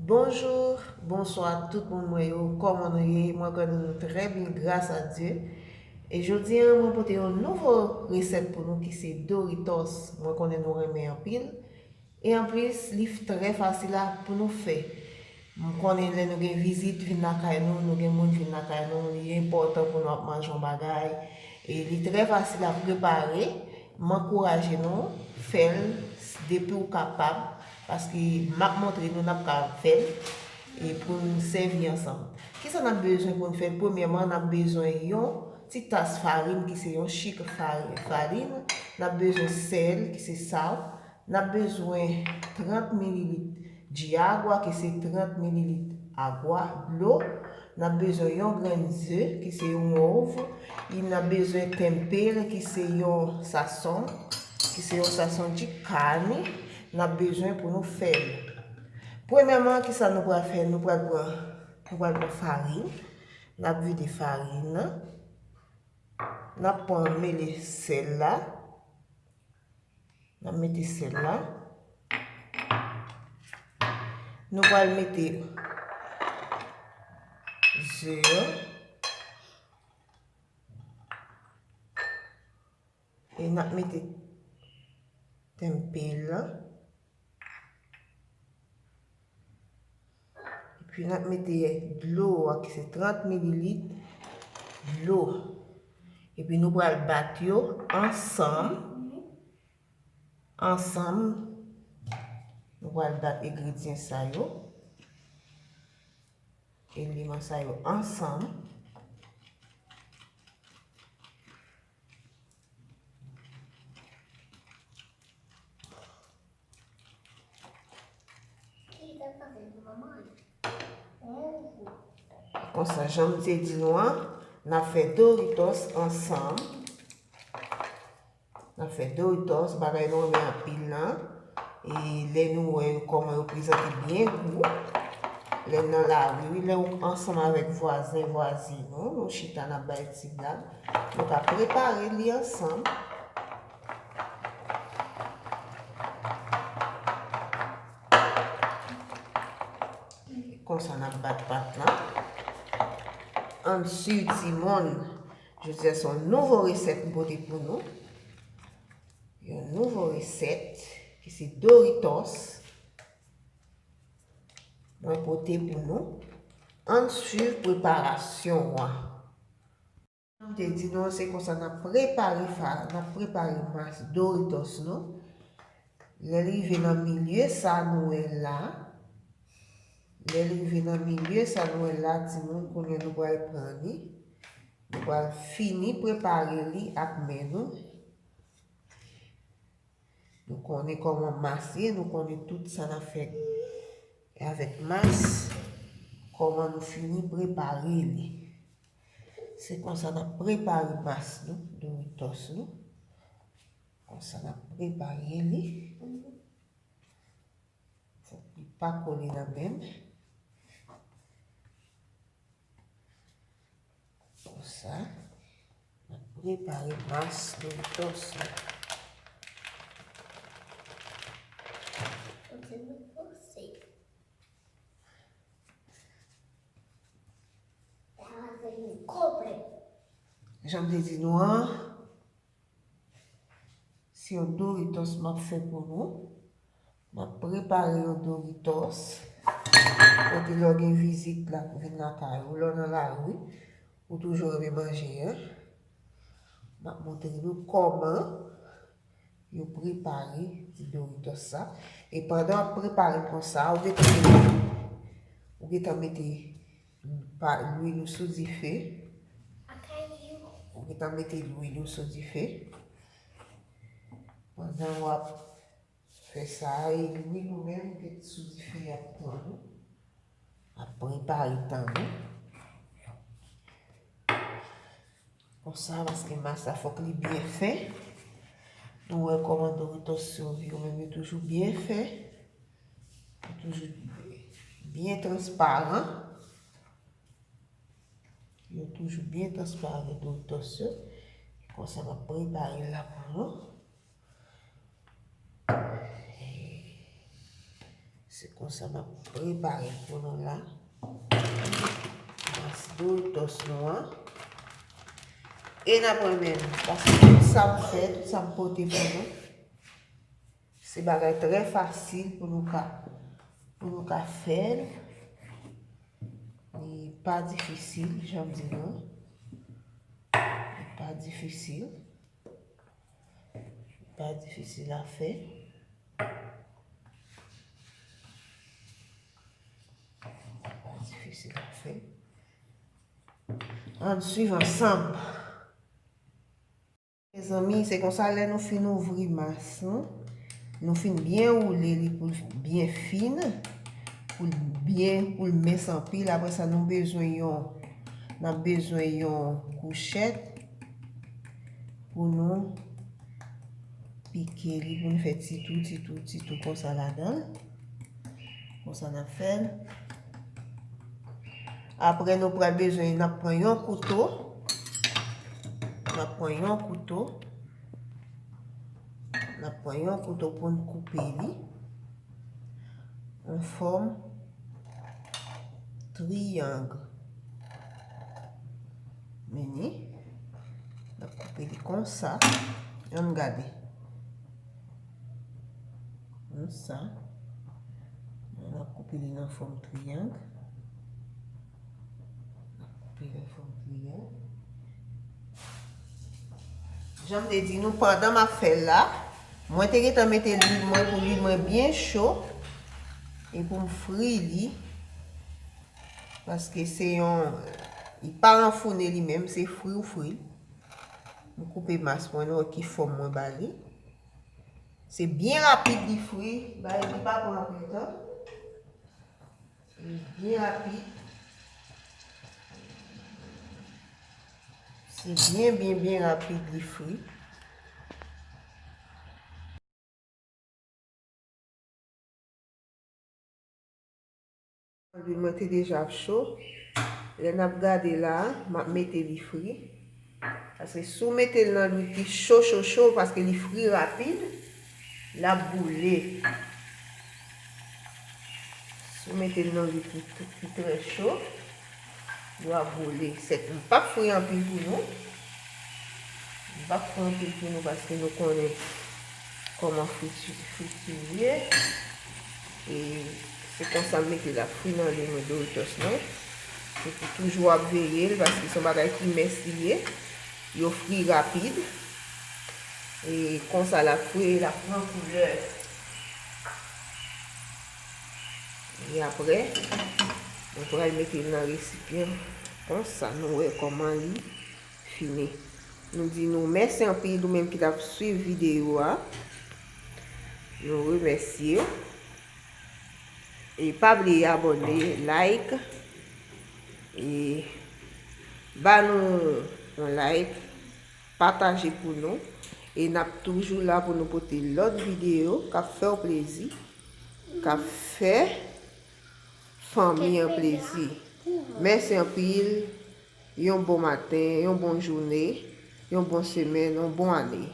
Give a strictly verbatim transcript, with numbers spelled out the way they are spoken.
Bonjou, bonswa tout moun mwen yo, kòman nou ye? Mwen kwè nou, nou trè byen, gras a Dye. E jodi a, mwen pote yon nouvo resèt pou nou ki se Doritos. Mwen konnen nou renmen anpil. E anplis, li f- trè fasil a pou nou fè. M konnen lè nou gen vizit vin lakay nou, nou gen moun vin lakay nou, li enpòtan pou nou ap manje yon bagay. E li trè fasil a prepare. M ankouraje nou, fè l depi w kapab, paske m ap montre nou n ap ka fè l e pou n sèvi ansanm. Kisa n ap bezwen pou n fè l? Premyèman, n ap bezwen yon ti tas farin ki se yon chik fari- farin. N ap bezwen sèl ki se sal. N ap bezwen trant mililit de agwa ki se trant mililit agwa, dlo. N ap bezwen yon grenn ze ki se yon wòv. E n ap bezwen tempero ki se yon sazon, ki se yon sazon de carne. N ap bezwen pou nou fè l. Premyèman, kisa nou pral fè? Nou pral pran, nou pral pran farin. N ap vide farin nan. N ap pran mele sèl la. N ap mete sèl la. Nou pral mete ze yo. E n ap mete tempero la. Epi n ap mete dlo a ki se trant mililit dlo. Epi nou pral bat yo ansanm. Ansanm, nou pral bat engredyan sa yo. Eleman sa yo ansanm. Konsa, jan m te di nou an, n ap fè Doritos ansanm. N ap fè Doritos, bagay nou renmen anpil lan. E lè nou wè yo kòman yo prezante byen gou. Lè n nan lari, wi, lè w ansanm avèk vwazen, vwazin ou, nou chita, n ap bay ti blag. Nou ka prepare li ansanm. Konsa n ap bat pat lan. Ann swiv timoun. Jodi a se yon nouvo resèt m pote pou nou. Yon nouvo resèt ki se Doritos. Mwen pote pou nou. Ann swiv preparasyon an. Jan m te di nou, se konsa n ap prepare fa, n ap prepare mas Doritos nou. Lè l rive nan milye sa nou wè la, lè l rive nan milye sa nou wè la, timoun, kounye a nou pral pran li. Nou pral fini prepare li ak men nou. Nou konnen kòman mas ye, nou konnen tout sa n ap fè avèk mas, kòman nou fini prepare li. Se konsa n ap prepare mas nou, Doritos nou. Konsa n ap prepare li. Fòk li pa kole nan men m. Konsa, n ap prepare mas Doritos la. Jan m te di nou an, se yon Doritos m ap fè pou nou. M ap prepare yon Doritos. Kote lè w gen vizit la, vin lakay ou, lè w nan lari, ou toujou renmen manje an. M ap montre nou kòman yo prepare ti Doritos sa. E pandan w ap prepare l konsa, ou gentan mete, ou gentan mete pa, lwil ou sou dife. Ou gentan mete lwil ou sou dife. Pandan w ap fè sa, e lwil ou menm ki sou dife a ap tann ou, ap prepare tann ou. Konsa, paske mas la fòk li byen fen. Nou wè kòman Doritos yo, yo menm yo toujou byen fen. Yo toujou byen transparan. Yo toujou byen transparan, Doritos yo. Konsa, m ap prepare l la pou nou. E Se konsa m ap prepare l pou nou la. Mas Doritos nou an. E n ap renmen l. Paske tout sa m fè, tout sa m pote pou nou, se bagay trè fasil pou nou ka, pou nou ka fè l. Li pa difisil, jan m di nou. Li pa difisil. Li pa difisil a fè. Li pa difisil a fè. Ann swiv ansanm. Mezanmi, se konsa lè nou fin ouvri mas nou, nou fin byen woule li pou l byen fin, pou l byen, pou l mens anpil. Apre sa, nou bezwen yon, n ap bezwen yon kouchèt pou nou pike li, pou nou fè ti tou, ti tou, ti tou konsa ladan l. Konsa n ap fè l. Apre, nou pral bezwen, n ap pran yon kouto. N ap pran yon kouto. N ap pran yon kouto pou n koupe li an fòm triyang. Men ni, n ap koupe li konsa. Ann gade. Konsa. N ap koupe li nan fòm triyang. N ap koupe li nan fòm triyang. Jan m te di nou, pandan m ap fè l la, mwen te gentan mete lwil mwen pou lwil mwen byen cho. E pou m fri li. Paske se yon, li pa ranfounen li menm, se fri ou fri l. M koupe mas mwen, nou wè ki fòm mwen ba li. Se byen rapid li fri, bay li pa pran anpil tan. Li byen rapid. Se byen, byen, byen rapid li fri. Lwil mwen te deja ap cho. Lè n ap gade la, m ap mete li fri. Paske si w mete l nan lwil ki cho, cho, cho, paske li fri rapid, l ap boule. Si w mete l nan lwil ki, ki trè cho, yo ap boule. Sèt, m p ap fri anpil pou nou. M p ap fri anpil pou nou paske nou konnen kòman friti, friti ye. E se konsa m mete l ap fri nan lwil mwen Doritos mwen. Se pou toujou ap veye l paske se yon bagay ki mens li ye. Yo fri rapid. E konsa l ap fri, l ap pran koulè. E apre, mwen pral mete l nan resipyan. Konsa, nou wè kòman li fini. Nou di nou mèsi anpil ou menm ki t ap swiv videyo a. Nou remèsye w. E pa bliye abòne, like. E ba nou yon like. Pataje pou nou. E n ap toujou la pou nou pote lòt videyo k ap fè w plezi, k ap fè fanmi an plezi. Mèsi anpil. Yon bon maten, yon bon jounen, yon bon semèn, yon bon ane.